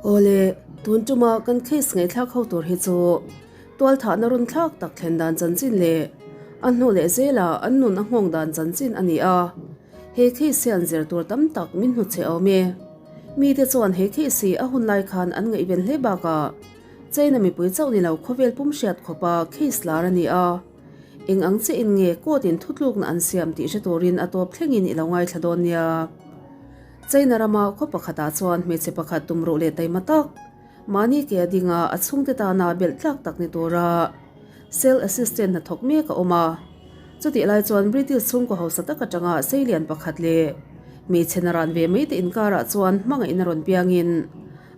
Awle, tun tuma kan case ngaihthlak ho tur hi chu tualthahna runthlak tak thlen dan chanchin leh a hnu leh zela an nun a nghawng dan chanchin a ni a. He case hian zir tur tam tak min hnutchhe awm e. Mite chuan he case hi a hun lai khan an ngaihven hle bakah China mipui chauh ni lo khawvel pum hriat khawpa case lar a ni a. Eng ang chiah in nge court in thutlukna an siam tih hre turin a tawp thlengin i lo ngaithla dawn nia. China rama khaw pakhatah chuan hmeichhe pakhat tumruh leh taima tak, mahni ke a dinga a chhungte tana belh tlak tak ni tura sales assistant hnathawk mek a awm a. Chutih lai chuan British chhungkaw hausa tak atanga seilian pakhat leh hmeichhe naran ve mai te inkarah chuan hmangaihna rawn piangin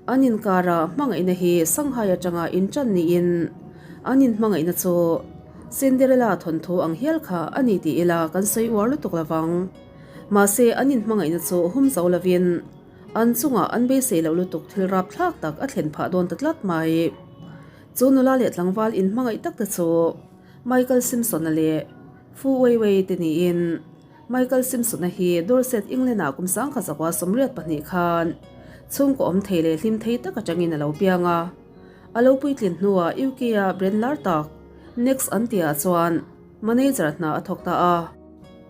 An inkara hmangaihna hi Shanghai atanga intan niin an inhmangaihna chu Cinderella thawnthu ang hial kha a ni ti ila kan sawi uar lutuk lovang. Mahse an inhmangaihna chu hum zo lovin an chungah an beisei loh lutuk thil rapthlak tak a thlen phah dawn ta tlat mai. Chu nula leh tlangval inhmangaih tak te chu Michael Simpson-a leh Fu Weiwei te niin Michael Simpson-a hi Dorset, England-ah kum 1982 khan chhungkaw awm thei leh hlim thei tak atangin a lo piang a. A lo puitlin hnuah UK-a brand lar tak Next an tihah chuan manager hna a thawk ta a.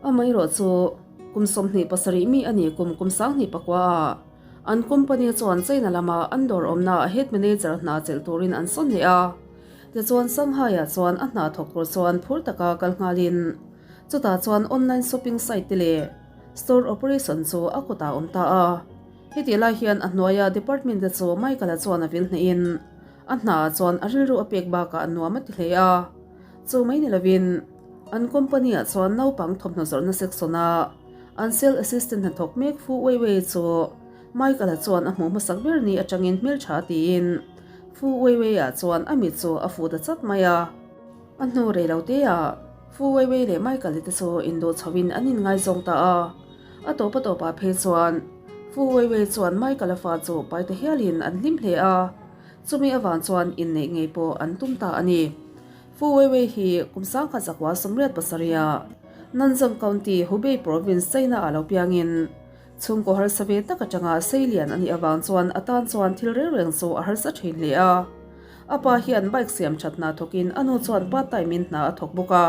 Amaherawh chu kum 27 mi a nih kum kum 2009-ah an company chuan China lama an dawr awmnaah head manager hna chelh turin an sawn leh a. Tichuan Shanghai-ah chuan a hna thawk tur chuan phur taka kal nghalin Chutah chuan online shopping site te leh store operation chu a kutah a awm ta a. Hetih lai hian a hnuaia department te chu Michael-a chuan a vil hnehin a hnaah chuan a rilru a pek bakah nuam a ti hle a. Chu mai ni lovin an company-ah chuan naupang thawmhnaw zawrhna section-a an sales assistant hnathawk mek Fu Weiwei chu Michael-a chuan a hmuh hmasak ber ni atangin hmeltha tiin Fu Weiwei-ah chuan a mit chu a fuh ta chat mai a. A hnu rei lo teah Fu Weiwei leh Michael-i te chu induh chhoin an inngaizawng ta a. A tawp a tawpah phei chuan Fu Weiwei chuan Michael-a fa chu pai ta hialin an hlim hle a, chumi avang chuan inneih ngei pawh an tum ta a ni. Fu Weiwei hi kum 1987-ah Nanzhong County, Hubei Province, China-ah lo piangin chhungkaw harsa ve tak atanga seilian a nih avang chuan a tan chuan thil reng reng chu a harsa thin hle a. A pa hian bike siam that hna thawkin a nu chuan part time in hna a thawk bawk a.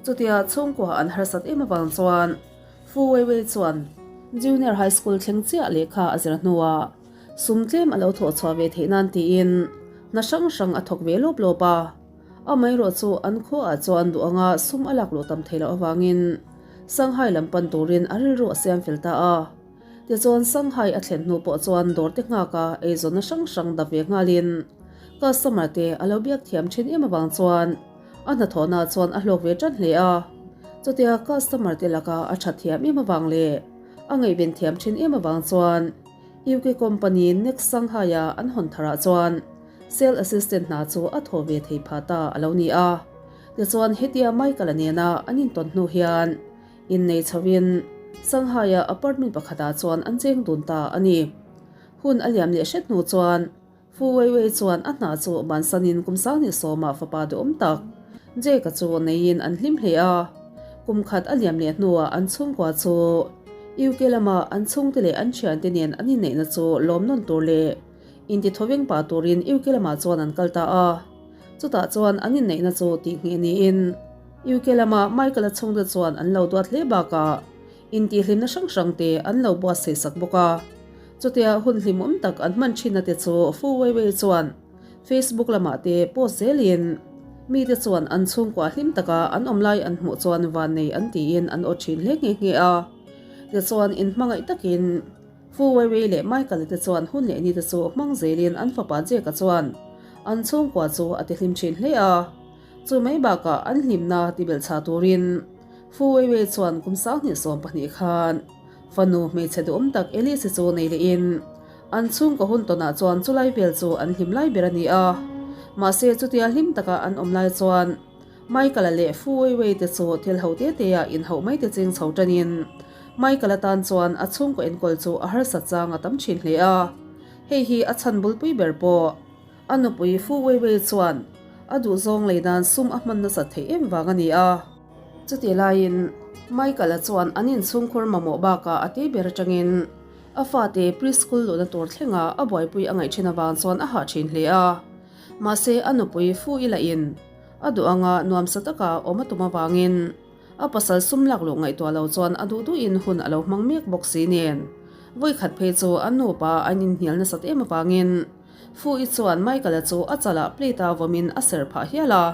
Chutia chhungkua an harsat em avang chuan Fu Weiwei chuan Junior High School thleng chiah lehkha a zir hnuah sum tlem a lo thawh chhuah ve theih nan tiin hna hrang hrang a thawk ve lawp lawp a. Amaherawh chu an khuaah chuan duh anga sum a lak luh tam theih loh avangin Shanghai lam pan turin a rilru a siam fel ta a. Tichuan Shanghai a thlen hnu pawh chuan dawr te nghak a eizawnna hrang hrang dap ve nghalin customer te a lo biak thiam thin em avang chuan a hnathawhna chuan a hlawk ve tan hle a. Chutia customer te laka a that thiam em avang leh a ngaihven thiam thin em avang chuan UK company Next Shanghai a an hawn tharah chuan sales assistant hna chu a thawh ve thei phah ta a lo ni a. Tichuan hetia Michael-a nena an intawn hnu hian Innei chhoin Shanghai-a apartment pakhatah chuan an cheng dun ta a ni. Hun a liam leh hret hnu chuan Fu Weiwei chuan a hna chu bansanin kum sanghnih sawmah fapa duhawm tak Jake-a chu neiin an hlim hle a. Kum khat a liam leh hnuah an chhungkua chu UK lama an chhungte leh an thiante nen an inneihna chu lawm nawn tur leh intithawveng pah turin UK lamah chuan an kal ta a. Chutah chuan an inneihna chu tih ngheh niin UK lama Michael-a chhungte chuan an lo duat hle bakah intihhlimna hrang hrang te an lo buatsaih sak bawk a. Chutia hun hlimawm tak an hman thinna te chu Fu Weiwei chuan Facebook lamah te post zelin mite chuan an chhungkua hlim taka an awm lai an hmuh chuan vannei an tiin an aw thin hle nghe nghe a. Tichuan inhmangaih takin Fu Weiwei leh Michael-a te chuan hun leh ni te chu hmang zelin an fapa Jake-a chuan an chhungkua chu a tihlim thin hle a. Chu mai bakah an hlimna tibelh chhah turin Fu Weiwei chuan kum 2012 khan fanu hmeichhe duhawm tak Alice chu nei lehin an chhungkaw hun tawnah chuan chulai vel chu an hlim lai ber a ni a. Mahse chutia hlim taka an awm lai chuan Michael-a leh Fu Weiwei te chu thil ho te te-ah inhauh mai te ching chho tanin Michael-a tan chuan a chhungkaw enkawl chu a harsat chang a tam thin hle a. Hei hi a chhan bulpui ber pawh A nupui Fu Weiwei chuan a duhzawng lei nan sum a hman nasat theih em vang a ni a. Chutih laiin Michael-a chuan an inchhungkhur mamawh bakah a tei ber atangin A fate preschool luhna tur thlenga a buaipui a ngaih thin avang chuan a hah thin hle a. Mahse a nupui fu i lahin a duh anga nuamsa taka awm a tum avangin a pasal sum lak luh ngaihtuah lo chuan a duh duhin hun a lo hmang mek bawk si nen. Vawikhat phei chu an nupa an inhnial nasat em avangin Fu i chuan Michael-a chu a chalah plate-a vawmin a ser phah hial a.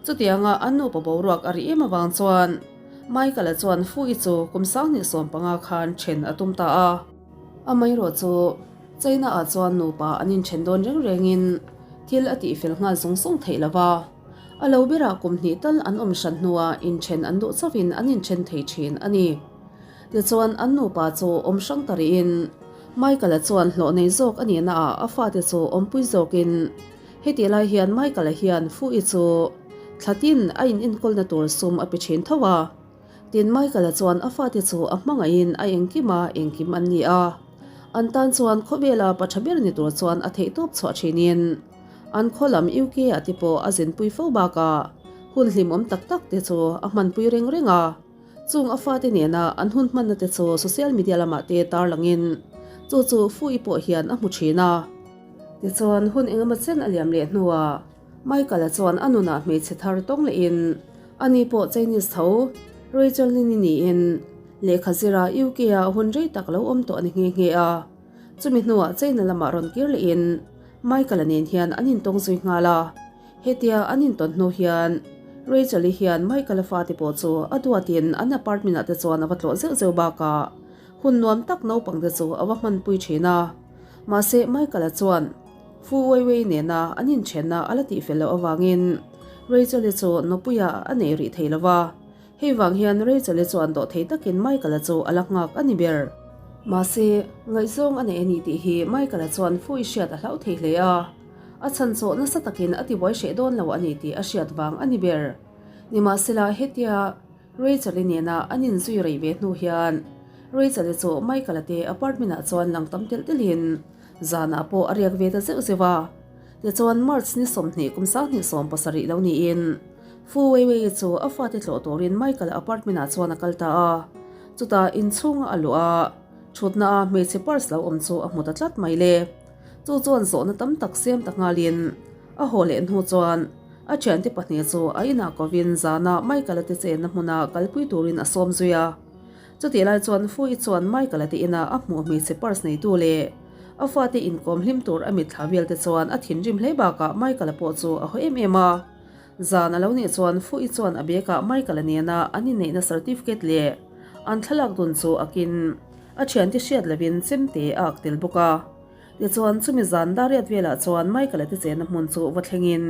Chutianga an nupa boruak a ri em avang chuan Michael-a chuan Fu i chu kum 2015 khan then a tum ta a. Amaherawh chu China-ah chuan nupa an inthen dawn reng rengin thil a tihfel nghal zung zung theih lo va. A lo berah kum hnih tal an awm hran hnuah inthen an duh chauhin an inthen thei thin a ni. Tichuan an nupa chu awm hrang ta rihin Michael-a chuan hlawh nei zawk a nihna ah a fate chu awmpui zawkin hetih lai hian Michael-a hian Fu-i chu thla tin a in enkawlna tur sum a pe thin tho a. Tin Michael-a chuan a fate chu a hmangaihin a engkim a engkim an ni a. An tan chuan khawvela pa tha ber ni tur chuan a theihtawp chhuah thinin an khaw lam UK ah te pawh a zinpui fo bakah hun hlimawm tak tak te chu a hmanpui reng reng a. Chung a fate nena an hun hmanna te chu social media lamah te tarlangin chu chu Fu-i pawh hian a hmu thin a. Tichuan hun engemaw chen a liam leh hnuah Michael-a chuan a nunah hmeichhe thar tawng lehin ani pawh Chinese tho Rachel Lin-i niin lehkha zira UK-ah hun rei tak lo awm tawh a ni nghe nghe a. Chumi hnuah China lamah rawn kir lehin Michael-a nen hian an intawng zui nghal a. Hetia an intawn hnu hian Rachel-i hian Michael-a fate pawh chu a duatin an apartment-ah te chuan a va tlawh zeuh zeuh bakah hun nuam tak naupang te chu a va hmanpui thin a. Mahse Michael-a chuan Fu Weiwei nena an inthenna a la tihfel loh avangin Rachel-i chu nupuia a nei rih thei lo va. Hei vang hian Rachel-i chuan dawhthei takin Michael-a chu a la nghak a ni ber. Mahse, ngaihzawng a nei a ni tih hi Michael-a chuan Fu-i hriat a hlauh thei hle a. A chhan chawh nasa takin a tibuai hreh dawn lo a ni tih a hriat vang a ni ber. Nimahsela, hetia Rachel-i nena an inzui rei ve hnu hian Rachel-i chu Michael-a te apartment-ah chuan lang tam telh telhin zanah pawh a riak ve ta zeuh zeuh a. Tichuan, March ni 20 kum 2070 lo niin Fu Weiwei-i chu a fate tlawh turin Michael-a apartment-ah chuan a kal ta a. Chutah inchhunga a luh a, thutna-a hmeichhe purse lo awm chu a hmu ta tlat mai le. Chu chuan zawhna tam tak siam ta nghalin a haw leh hnu chuan a thiante pahnih chu a inah kovin zana Michael-a te chenna hmuna kalpui turin a sawm zui a. Chutih lai chuan Fu-i chuan Michael-a te ina a hmuh hmeichhe purse neitu leh a fate inkawm hlim tur a mitthla vel te chuan a thinrim hle bakah Michael-a pawh chu a haw em em a. Zan a lo nih chuan Fu-i chuan a bag-ah Michael-a nena an inneihna certificate leh an thlalak dun chu a kin. A thiante hriat lovin chemte a ak tel bawk a. Tichuan chumi zan dariat velah chuan Michael-a te chenna hmun chu va thlengin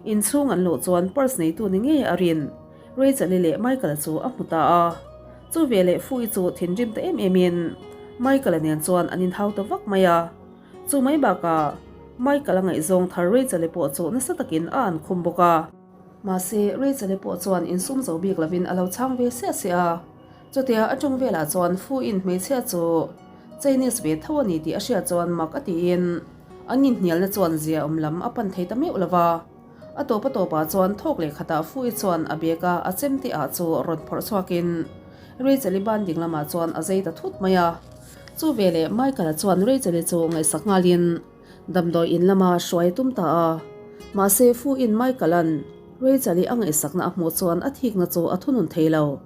inchhung an luh chuan purse neitu ni ngei a rin Rachel-i leh Michael-a chu a hmu ta a. Chu veleh Fu-i chu thinrim ta em emin Michael-a nen chuan an inhau ta vak mai a. Chu mai bakah Michael-a ngaihzawng thar Rachel-i pawh chu nasa takin a an khum bawk a. Mahse Rachel-i pawh chuan insum zo bik lovin a lo chhang ve siah siah a. Chutia a tawng velah chuan Fu in hmeichhia chu Chinese ve tho a ni tih a hriat chuan mak a tiin an inhnialna chuan zia awm lam a pan thei ta meuh lo va. A tawp a tawpah chuan thawk leh khatah Fu i chuan a bag a a chemte ah chu rawn phawrh chhuakin Rachel-i ban ding lamah chuan a zai ta thut mai a. Chu veleh Michael-a chuan Rachel-i chu ngaihsak nghalin Damdawi in lama hruai a tum ta a, mahse Fu in Michael-a'n Rachel-i a ngaihsakna a hmuh chuan a thikna chu a thunun thei lo.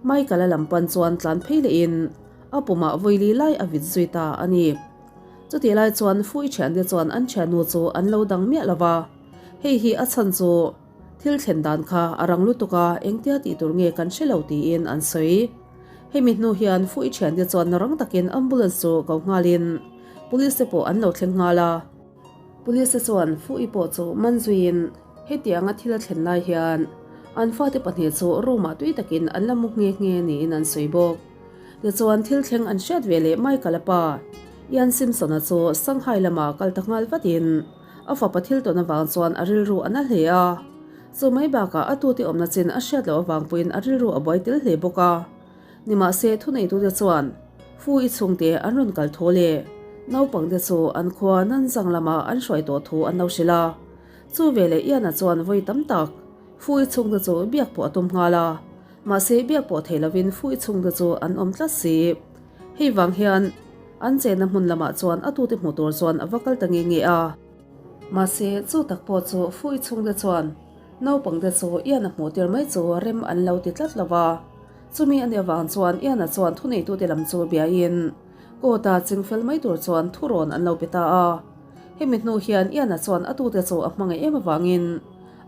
Michael-a lam pan chuan tlan phei lehin a pumah vawili lai a vit zui ta a ni. Chutih lai chuan Fui thiante chuan an thiannu chu an lo dang miah lo va, hei hi a chhan chu thil thlen dan kha a rang lutuk a, engtia tih tur nge kan hre lo tiin an sawi. Hemi hnu hian Fui thiante chuan rang takin ambulance chu ko nghalin police te pawh an lo thleng nghal a. Police te chuan Fui pawh chu man zuiin Hetianga thil a thlen lai hian an fate pahnih chu room-ah tui takin an la mu nghe nghe niin an sawi bawk. Tichuan thil thleng an hriat ve leh Michael-a pa Ian Simpson-a chu Shanghai lamah kal ta nghal vatin a fapa thil tawn avang chuan a rilru a na hle a. Chu mai bakah a tute awmna chin a hriat loh avang pawhin a rilru a buai tel hle bawk a. Nimahse thuneitute chuan Fu-i chhungte an rawn kal tho leh naupangte chu an khua Nanzang lamah an hruai tawh thu an lo hrilh a. Chu veleh Ian-a chuan vawi tam tak Fu-i chhungte chu biak pawh a tum nghal a, mahse biak pawh thei lovin Fu-i chhungte chu an awm tlat si. Hei vang hian. An chenna hmun lamah chuan a tute hmu tur chuan a va kal ta nge nge a. Mahse, chu tak pawh chu Fui chhungte chuan naupangte chu Ian-a hmuh tir mai chu rem an lo ti tlat lo va. Chumi a nih avang chuan Ian-a chuan thuneitute lam chu biain court-a chingfel mai tur chuan thurawn an lo pe ta a. Hemi hnu hian Ian-a chuan a tute chu a hmangaih em avangin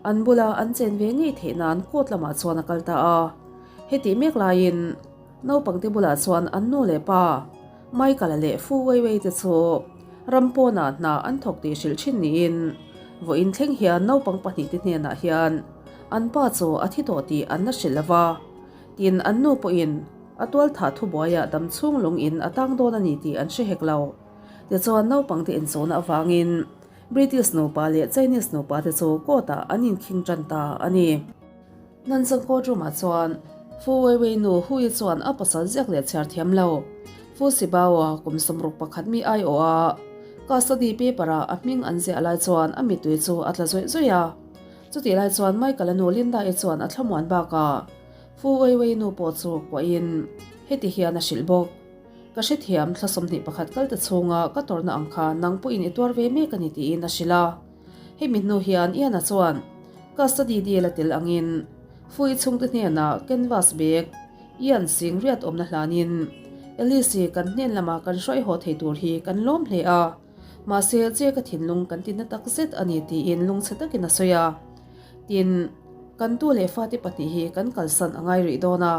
an bula an chen ve ngei theih nan court lamah chuan a kal ta a. Hetih mek laiin naupangte bulah chuan an nu leh pa Michael-a leh Fu Weiwei te chu ram pawnah hna an thawk tih hrilh thin niin vawiin thleng hian naupang pahnihte hnenah hian an pa chu a thi tawh tih an la hrilh lo va. Tin, an nu pawhin a tualthah thubuaiah damchhung lungin a tang dawn a ni tih an hre hek lo. Tichuan, naupangte inchawhna avangin British nupa leh Chinese nupa te chu court-ah an inkhing tan ta a ni. Nanzang court room-ah chuan Fu Weiwei nu Hui chuan a pasal ziak leh chhiar thiam lo. Fu Sibao-a kum 61 mi aiawha custody paper-ah a hming an ziah lai chuan a mittui chu a tla zawih zawih a. Chutih lai chuan Michael-a nu Linda-i chuan a thlamuan bakah Fu Weiwei nu pawh chu kuahin heti hian a hrilh bawk. Ka hrethiam, thla 21 kal ta chhunga ka tawrhna ang kha nang pawhin i tuar ve mek a ni tiin a hrilh a. Hemi hnu hian Ian-a chuan custody deal a tel angin Fui chhungte hnenah canvas bag Ian sing riat awmna hlanin Alice-i kan hnen lama kan hruai haw thei tur hi kan lawm hle a, mahse che ka thinlung kan ti na tak zet a ni tiin lungchhe takin a sawi a. Tin, kan tu leh fate pahnih hi kan kalsan a ngai rih dawn a,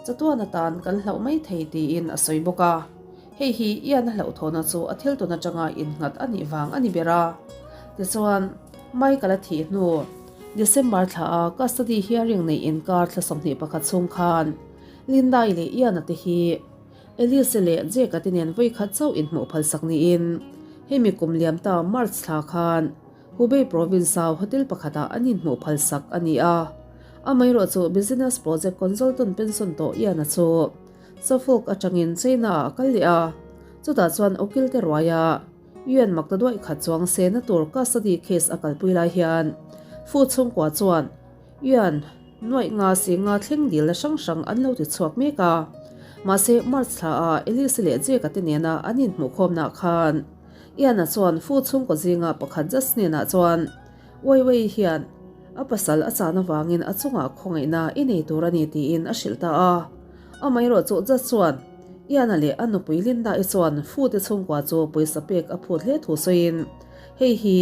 chatuan atan kan hlauh mai thei tiin a sawi bawk a. Hei hi Ian a hlauhthawhna chu a thil tawn atanga innghat a nih vang a ni ber a. Tichuan, Michael a thih hnu December thla a custody hearing neih inkar thla 21 chhung khan Linda-i leh Ian-a te hi Elise leh Jake-a te nen vawikhat chauh inhmuh phalsak niin hemi kum liam ta March thla khan Hubei province-a hotel pakhatah an inhmuh phalsak a ni a. Amaherawh chu business project consultant pension tawh Ian-a chu Suffolk atangin China-ah a kal leh a, chutah chuan ukil te ruaia Yuan mak ta duaih khat chuang sehna tur custody case a kalpui lai hian Fu chhungkua chuan Yuan nuaih nga si nga thleng dilna hrang hrang an lo ti chhuak mek a. Mahse March thla ah Elise leh Jake-a te nena an inhmuhkhawmnaah khan Ian-a chuan Fu chhungkaw zinga pakhat Judge hnenah chuan Wei Wei hian a pasal a chan avangin a chungah khawngaihna i nei tur a ni tiin a hrilh ta a. Amaherawh chu Judge chuan Ian-a leh a nupui Linda-i chuan Fu te chhungkua chu pawisa pek a phut hle thu sawiin hei hi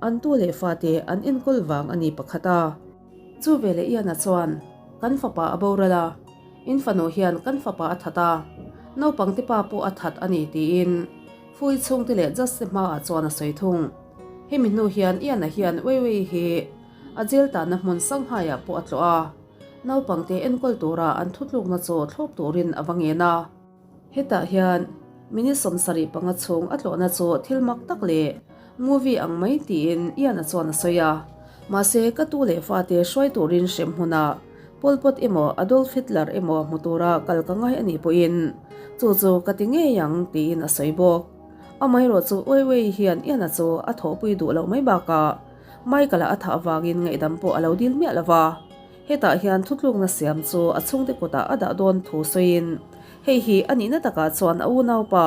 an tu leh fate an enkawl vang a ni pakhat a. Chu veleh Ian-a chuan kan fapa a boral a, in fanu hian kan fapa a that a, naupang te pa pawh a that a ni tiin Fui chhungte leh Judge te hmaah chuan a sawi thung. Hemi hnu hian Ian-a hian Wei Wei hi a jail tanna hmun Shanghai-ah pawh a tlawh a, naupangte enkawl tura an thutlukna chu thlawp turin a va ngen a. Hetah hian minute 75 chhung a tlawhna chu thil mak tak leh movie ang mai tiin Ian-a chuan a sawi a. Mahse, ka tu leh fate hruai turin hrem hmunah Pol Pot emaw Adolf Hitler emaw hmu tura kal ka ngai a nih pawhin chu chu ka ti ngei ang tiin a sawi bawk. Amaherawh chu Wei Wei hian Ian-a chu a thawhpui duh loh mai bakah Michael-a a thah avangin ngaihdam pawh a lo dil miah lo va. Hetah hian thutlukna siam chu a chhungte kutah a dah dawn thu sawiin hei hi a nihna takah chuan a unaupa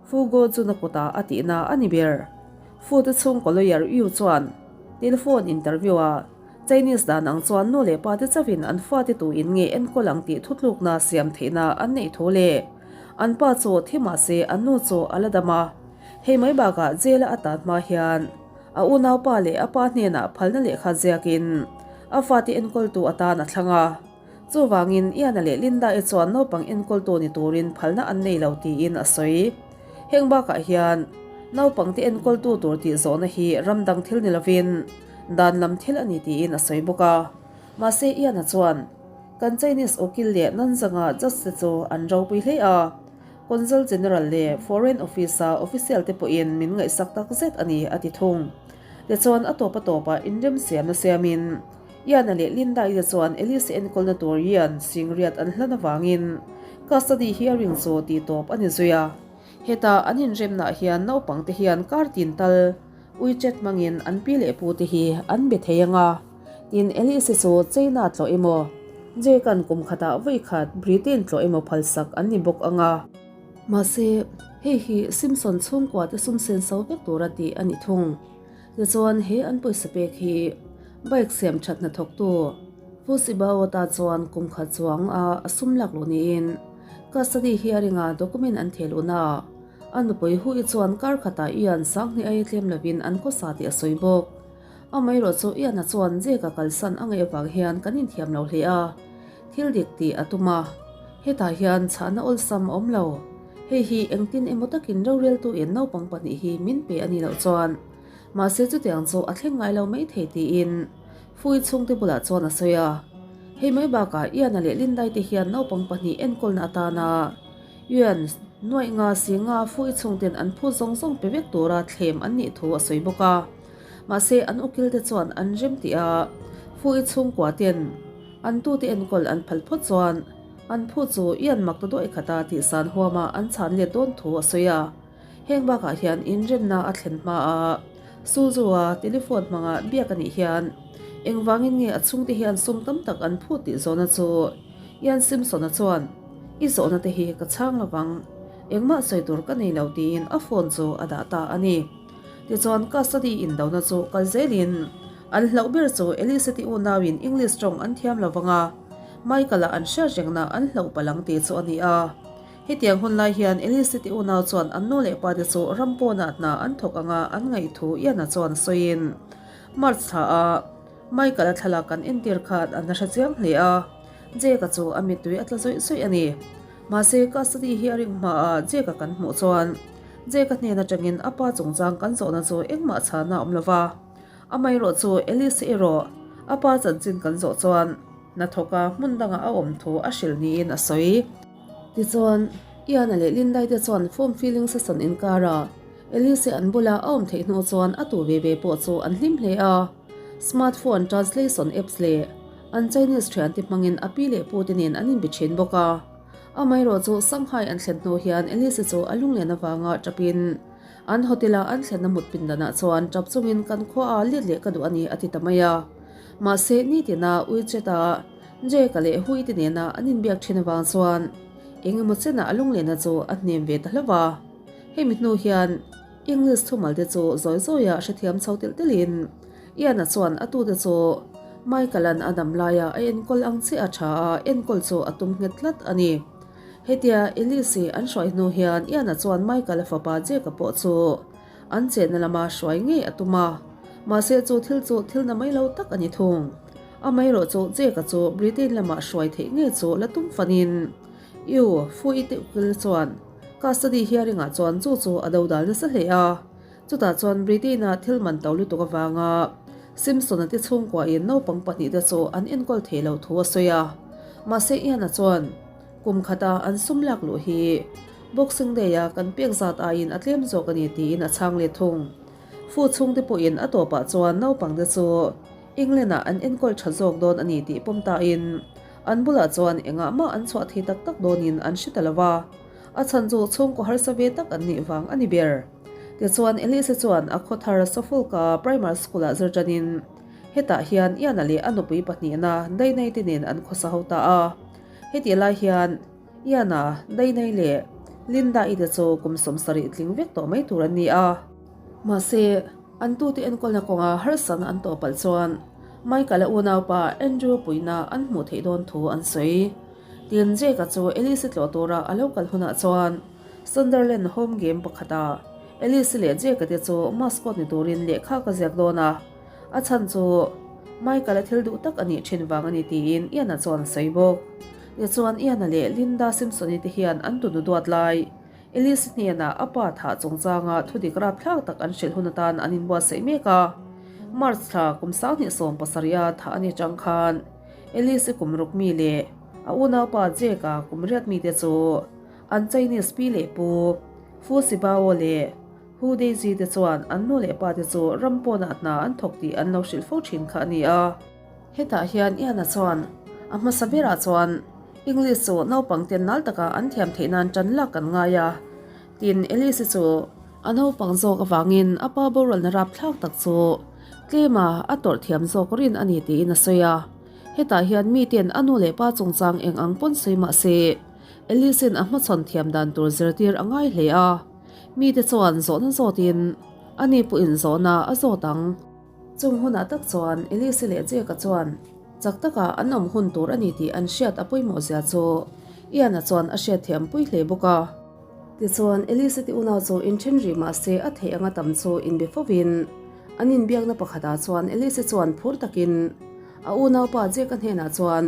Fu Go Jun-a kutah a tihna a ni ber. Fu te chhungkaw lawyer Yu chuan telephone interview-ah Chinese dan ang chuan nu leh pa te chauhin an fate tuin nge enkawl ang tih thutlukna siam theihna an neih thu leh an pa chu thi mah se an nu chu a la dam a. Hei mai bakah jail-a a tan hma hian a unaupa leh a pa hnenah phalna lehkha ziakin a fate enkawltu atan a thlang a. Chuvangin Ian-a leh Linda-i chuan naupang enkawltu ni turin phalna an nei lo tiin a sawi. Heng bakah hian naupangte enkawltu tur tih zawhna hi ram dang thil ni lovin dan lam thil a ni tiin a sawi bawk a. Mahse Ian-a chuan kan Chinese ukil leh Nanzanga judge te chu an ropui hle a, Consul General leh Foreign Office-a official te pawhin min ngaihsak tak zet a ni a ti thung. Tichuan a tawp a tawpah inremsiamna siamin Ian-a leh Linda-i te chuan Elise enkawlna tur Ian singriat an hlan avangin custody hearing chu tih tawp a ni zui a. Heta an inremnaah hian naupang te hian kar tin tal WeChat hmangin an pi leh pu te hi an be thei ang a. Tin, Elise chu China tlawh emaw, Jake-a'n kum khatah vawi khat Britain tlawh emaw phalsak an ni bawk ang a. Mahse, Hei hi Simpson chhungkua te sum sen so vek tura tih a ni thung. Tichuan he an pawisa pek hi bike siam that hnathawktu Fu Sibao ta chuan kum khat chuang a a sum lak luh niin custody hearing a document an theh luhna ah a nupui Hu-i chuan kar khatah Ian sanghnih aia tlem lovin an khawsa tih a sawi bawk. Amaherawh chu Ian-a chuan Jake-a kalsan a ngaih avang hian kan inthiam lo hle a, thil dik tih a tum a. Hetah hian chhahna awlsam a awm lo. Hei hi engtin emaw takin roreltuin naupang pahnih hi min pe a nih loh chuan mahse chutiang chu a thleng ngai lo mai thei tiin Fui chhungte bulah chuan a sawi a. Hei mai bakah Ian-a leh Lindai te hian naupang pahnih enkawlna atana Ian nuaih nga si nga Fui chhungten an phu zawng zawng pe vek tura thlem an nih thu a sawi bawk a. Mahse an ukil te chuan an rem tih a, Fui chhungkua ten an tute enkawl an phal phawt chuan an phu chu Ian mak ta duai khata tih san huama an chhan let dawn thu a sawi a. Heng bakah hian inremna a thlen hma a, Suzu-a telephone hmanga biak a nih hian engvangin nge a chhungte hian sum tam tak an phut tih zawhna chu Ian Simpson-a chuan I zawhna te hi ka chhang lovang, engmah sawi tur ka nei lo tiin a phone chu a dah ta a ni. Tichuan custody indona chu kal zelin an hlauh ber chu Elise-ti unauin English tawng an thiam lovang a, Michael-a an hriat rengna an hlauh palh ang tih chu a ni a. Hetiang hun lai hian Elise-ti unau chuan an nu leh pate chu ram pawnah hna an thawk anga an ngaih thu Ian-a chuan sawiin March thla a Michael-a thlalak kan entir khan an la hre chiang hle a, Jake-a chu a mittui a tla zawih zawih a ni. Mahse custody hi a ring hmaah Jake-a kan hmuh chuan Jake-a hnen atangin a pa chungchang kan zawhna chu engmah chhana a awm lo va. Amaherawh chu Elise erawh a pa chanchin kan zawh chuan hnathawka hmun dangah a awm thu a hrilh niin a sawi. Tichuan, Ian-a leh Lindai te chuan form filling session inkara Elise an bula a awm theih hnu chuan a tu ve ve pawh chu an hlim hle a. Smartphone translation apps leh an Chinese thiante hmangin a pi leh pu te nen an inbe thin bawk a. Amaherawh chu Shanghai an thlen hnu hian Elise chu a lunglen avanga tapin an hotel-a an thlenna mut pindanah chuan tap chungin kan khuaah let leh ka duh a ni a ti ta mai a. Mahse, nitina WeChat-a Jake-a leh Hui te nena an inbiak thin avang chuan eng emaw chenah a lunglehna chu a hnem ve ta hlauh a. Hemi hnu hian English thumal te chu zawi zawia hrethiam chho telh telhin Ian-a chuan a tute chu Michael-a'n a dam laia a enkawl ang chiah a tha a, enkawl chu a tum nghet tlat a ni. Hetia Elise-i an hruai hnu hian Ian-a chuan Michael-a fapa Jake-a pawh chu an chenna lama hruai ngei a tum a, mahse chu thil chu thil na mai lo tak a ni thung. Amaherawh chu Jake-a chu Britain lama hruai theih ngei chu la tum fanin U Fu-i te ukil chuan custody hearing-ah chuan chu chu a dodal nasa hle a. Chutah chuan Britain-a thil man to lutuk avanga Simpson-a te chhungkuain naupang pahnihte chu an enkawl thei lo thu a sawi a. Mahse Ian-a chuan kum khata an sum lak luh hi Boxing Day-a kan pek zat aiin a tlem zawk a ni tiin a chhang let thung. Fu chhungte pawhin a tawpah chuan naupangte chu England-ah an enkawl tha zawk dawn a ni tih pawm tain an bulah chuan engah mah an chhuah thei tak tak dawnin an hre ta lo va. A chhan chu chhungkaw harsa ve tak an nih vang a ni ber. Tichuan Elise chuan a khawthar Suffolk-a Primary School-ah zir tanin hetah hian Ian-a leh a nupui pahnihna Dainai te nen an khawsa ho ta a. Hetih lai hian Ian-a, Dainai leh Linda-i te chu kum 70 tling vek tawh mai tur an ni a. Mahse, an tute enkawlna kawnga harsatna an tawh palh chuan Michael-a unaupa Andrew puihna an hmuh theih dawn thu an sawi. Tin, Jake-a chu Elise tlawh tura a lo kal hunah chuan Sunderland home game pakhata Elise leh Jake-a te chu mascot ni turin lehkha ka ziak dawn a, a chhan chu Michael-a thil duh tak a nih thin vang a ni tiin Ian-a chuan a sawi bawk. Tichuan Ian-a leh Linda Simpson-i te hian an tunu duat lai Elise hnenah a pa thah chungchanga thudik rapthlak tak an hrilh hun atan an inbuatsaih mek a. March thla kum 2017 a thah a ni chang khan Elise-i kum ruk mi leh a unaupa Jake-a kum riat mite chu An Chinese pi leh pu Fu Sibao leh Hu Deiji te chuan an nu leh pa te chu ram pawnah hna an thawk tih an lo hrilh fo thin kha a ni a. Hetah hian Ian-a chuan a hmasa berah chuan English chu naupang ten nal taka an thiam theih nan tan lak kan ngai a. Tin, Elise-i chu a naupang zawk avangin a pa boralna rapthlak tak chu tlema a tawrh thiam zawk rin a ni tiin a sawi a. Hetah hian miten a nu leh pa chungchang eng ang pawn sawi mah se, Alice-in a hmachhawn thiam dan tur zirtir a ngai hle a. Mite chuan zawhna zawtin ani pawhin zawhna a zawt ang. Chung hunah tak chuan Elise leh Jake-a chuan chak taka an awm hun tur a ni tih an hriat a pawimawh zia chu Ian-a chuan a hriatthiam pui hle bawk a. Tichuan, Elise te unau chu inthen rih mah se a theih anga tam chu inbe fovin an inbiakna pakhatah chuan Elise chuan phur takin a unaupa Jake-a hnenah chuan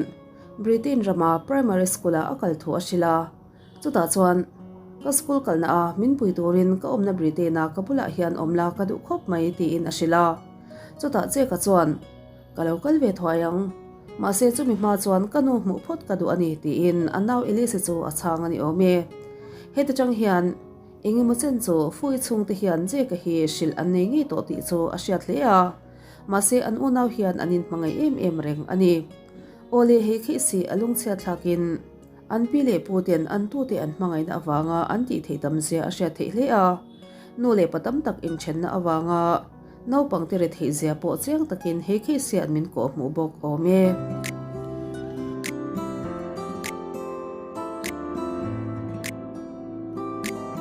Britain rama primary school-ah a kal thu a hrilh a. Chutah chuan, Ka school kalna a min pui turin ka awmna Britain-a ka bulah hian awm la ka duh khawp mai tiin a hrilh a. Chutah Jake-a chuan, Ka lo kal ve thuai ang. Mahse chumi hma chuan ka nu hmuh phawt ka duh a ni tiin a nau Elise chu a chhang a ni awm e. Heti chang hian eng emaw chen chu Fui chhungte hian Jake-a hi hrilh an nei ngei tawh tih chu a hriat hle a. Mahse an unau hian an inhmangaih em em reng a ni. Aw le hei kheih si a lungchhiat thlakin An pi leh pu ten an tute an hmangaihna avanga an tih theih tam zia a hriat theih hle a. Nu leh pa tam tak inthenna avanga naupangte ri theih zia pawh chiang takin he case hian min kawhhmuh bawk awm e.